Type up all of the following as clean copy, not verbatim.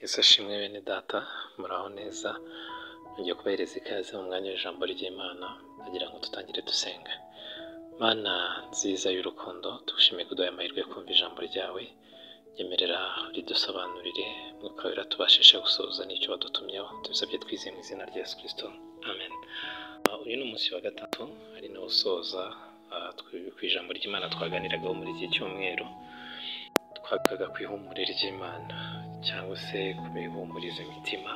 Yesu ashimwe bene data, muraho neza, nongeye kubahereza ikaze mu mwanya w'ijambo ry'Imana, ndagira ngo dutangire dusenga. Mana nziza y'urukundo, tugushimiye kuduha amahirwe yo kumva ijambo ryawe, nyemerera ridusobanurire, Mwuka Wera tubashishe gusohoza n'icyo wadutumyeho, tubisabye twizeye mu izina rya Yesu Kristo, amen. Uyu ni umunsi wa gatatu, ari nawo usoza ku ijambo ry'Imana twaganiragaho muri iki cyumweru, twagarukaga ku ihumure ry'Imana cyangwa se ku bihumuriza imitima.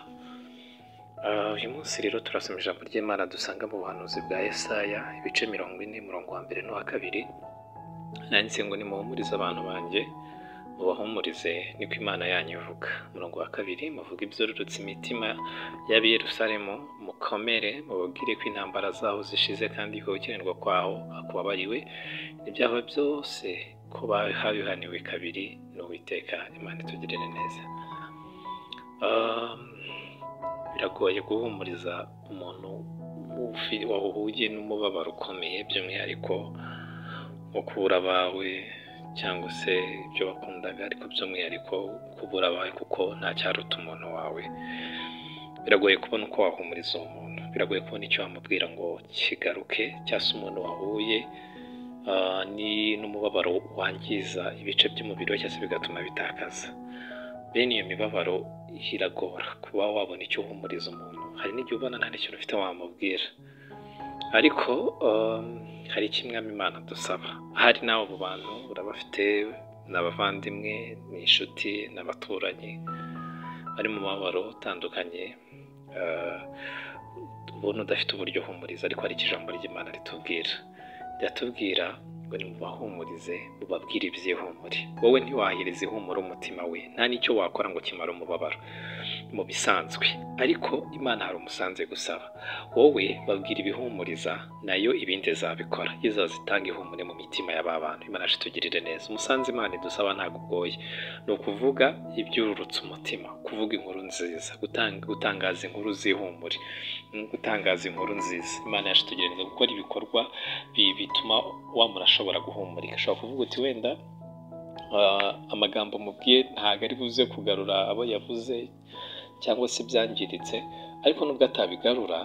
Uyu munsi rero turasoma ijambo ry'Imana dusanga mu buhanuzi bwa Yesaya, ibice 40, umurongo wa mbere n'uwa kabiri, nanditse ngo nimuhumurize abantu banjye, mubahumurize niko Imana yanyu ivuga. Umurongo wa kabiri, muvuge ibyororotse imitima y'ab'i Yerusalemu, mukomere, mubabwire ko intambara zaho zishize kandi ko gukiranirwa kwaho hakubabariwe, ibyaha byose ko habihaniwe kabiri n'Uwiteka. Imana itugirire neza. Biragoye guhumuriza umuntu wahuye n'umubabaro ukomeye, by'umwihariko nko kubura abawe cyangwa se ibyo wakundaga, ariko by'umwihariko kubura abawe kuko nta cyaruta umuntu wawe. Biragoye kubona uko wahumuriza uwo muntu, biragoye kubona icyo wamubwira ngo kigaruke, cyangwa se umuntu wahuye n'umubabaro wangiza ibice by'umubiri we cyangwa se bigatuma bitakaza. Bene iyo mibabaro iragora kuba wabona icyo uhumuriza umuntu, hari n'igihe ubona nta n'ikintu ufite wamubwira, ariko hari icyo Umwami Imana dusaba. Hari n'abo bantu urabafite, ni abavandimwe, ni inshuti, ni abaturanyi bari mu mubabaro utandukanye, ubona udafite uburyo uhumuriza, ariko hari icyo ijambo ry'Imana ritubwira. Riratubwira ngo nimubahumurize, mubabwire iby'ihumure. Wowe ntiwahiriza ihumure umutima we, nta n'icyo wakora ngo kimare umubabaro mu bisanzwe, ariko Imana hari umusanze gusaba. Wowe babwira ibihumuriza, nayo ibindi izabikora, izazitanga ihumure mu mitima y'aba bantu. Imana itugirire neza. Umusanze Imana idusaba ntabwo ugoye, ni ukuvuga ibyururutse umutima, kuvuga inkuru nziza, gutangaza inkuru z'ihumure, gutangaza inkuru nziza. Imana yacu itugirire neza, gukora ibikorwa bituma wa muntu ashobora guhumurika. Ushobora kuvuga uti wenda amagambo mubwiye ntabwo ari buze kugarura abo yavuze cyangwa se byangiritse, ariko nubwo atabigarura,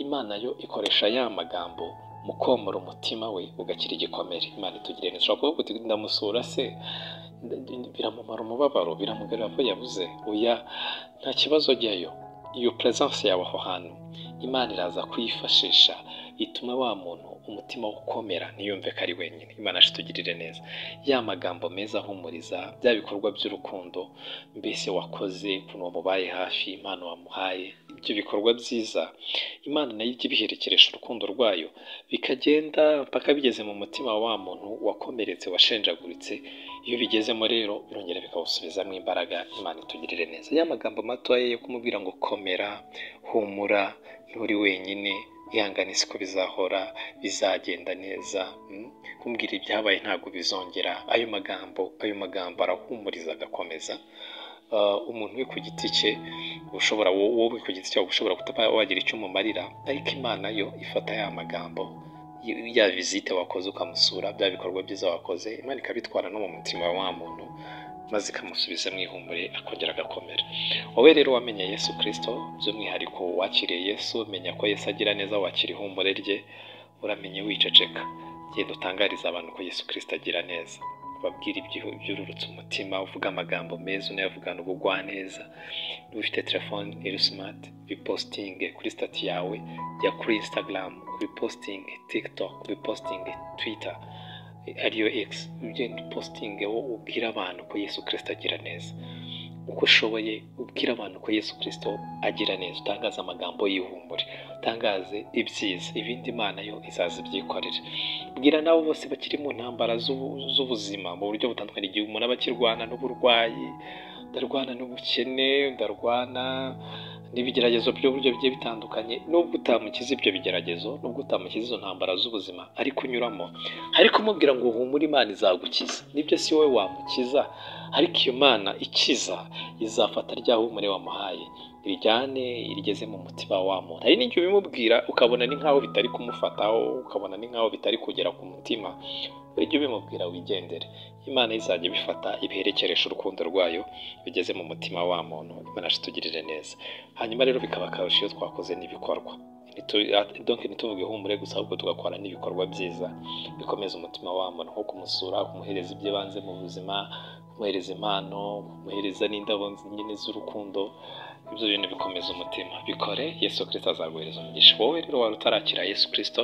Imana yo ikoresha ya magambo mu komora umutima we ugakira igikomere. Imana itugirire neza. Ushobora kuvuga uti ndamusura se, biramumara umubabaro, biramugarura abo yabuze? Oya, nta kibazo, jyayo. Iyo presence yawe aho hantu Imana iraza kuyifashisha ituma wa muntu umutima ukomera, ntiyumve ko ari wenyine. Imana itugirire neza. Ya magambo meza ahumuriza, bya bikorwa by'urukundo mbese wakoze, ukuntu wamubaye hafi, impano wamuhaye, ibyo bikorwa byiza Imana nayo ijya ibiherekeresha urukundo rwayo, bikagenda mpaka bigeze mu mutima wa muntu wakomeretse, washenjaguritse. Iyo bigezemo rero birongera bikawusubizamo imbaraga. Imana itugirire neza. Ya magambo matoya yo kumubwira ngo komera, humura, nturi wenyine, ihangane siko bizahora, bizagenda neza, kumbwira ibyabaye ntabwo bizongera. Ayo magambo arahumuriza, agakomeza umuntu we ku giti cye. Ushobora wowe ku giti cyawe ushobora kutaba wagira icyo umumarira, ariko Imana yo ifata ya magambo, ya visite wakoze ukamusura, bya bikorwa byiza wakoze, Imana ikabitwara no mu mutima wa muntu, maze ikamusubiza mu ihumure, akongera agakomera. Wowe rero wamenye Yesu Kristo, by'umwihariko wakiriye Yesu, menya ko Yesu agira neza, wakira ihumure rye, uramenye wiceceka, genda utangariza abantu ko Yesu Kristo agira neza, ubabwire ibyururutse umutima, uvuge amagambo meza, unayavugana ubugwaneza. Niba ufite telefone iri smart, bipostinge kuri stati yawe, jya kuri Instagram ubipostinge, TikTok ubipostinge, Twitter ariyo X, ugenda upostinge, wowe ubwira abantu ko Yesu Kristo agira neza. Uko ushoboye ubwira abantu ko Yesu Kristo agira neza, utangaze amagambo y'ihumure, utangaze ibyiza, ibindi Imana yo izaza ibyikorera. Bwira nabo bose bakiri mu ntambara z'ubuzima mu buryo butandukanye, igihe umuntu aba akirwana n'uburwayi, ndarwana n'ubukene, ndarwana n'ibigeragezo by'uburyo bigiye bitandukanye. Nubwo utamukiza ibyo bigeragezo, nubwo utamukiza izo ntambara z'ubuzima ariko unyuramo, ariko umubwira ngo humura, Imana izagukiza. Nibyo si wowe wamukiza, Ariko iyo Mana ikiza izafata rya humure wamuhaye, irijyane irigeze mu mutima wa muntu. Hari n'igihe ubimubwira ukabona ni nk'aho bitari kumufataho, ukabona ni nk'aho bitari kugera ku mutima. Ujye ubimubwira wigendere, Imana izajya ibifata ibiherekeresha urukundo rwayo bigeze mu mutima wa muntu. Imana itugirire neza. Hanyuma rero bikaba akarusho iyo twakoze n'ibikorwa. Donc ntituvuge ihumure gusa, ahubwo tugakora n'ibikorwa byiza bikomeza umutima wa muntu, nko kumusura, kumuhereza iby'ibanze mu buzima, kumuhereza impano, kumuhereza n'indabo nyine z'urukundo. Ibyo bintu bikomeza umutima. Bikore, Yesu Kristo azaguhereza umugisha. Wowe rero wari utarakira Yesu Kristo,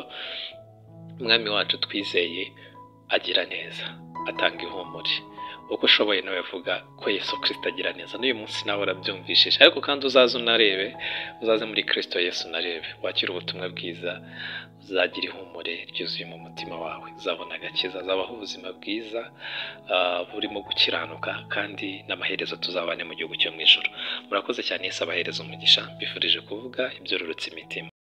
Umwami wacu twizeye agira neza, atanga ihumure. Uko ushoboye nawe vuga ko Yesu Kristo agira neza. N'uyu munsi nawe urabyumvishije, ariko kandi uzaze unarebe, uzaze muri Kristo Yesu unarebe, wakire ubutumwa bwiza, uzagira ihumure ryuzuye mu mutima wawe, uzabona agakiza, uzabaho ubuzima bwiza burimo gukiranuka, kandi n'amaherezo tuzabane mu gihugu cyo mu ijuru. Murakoze cyane, Yesu abahereza umugisha. Mbifurije kuvuga ibyororotse imitima.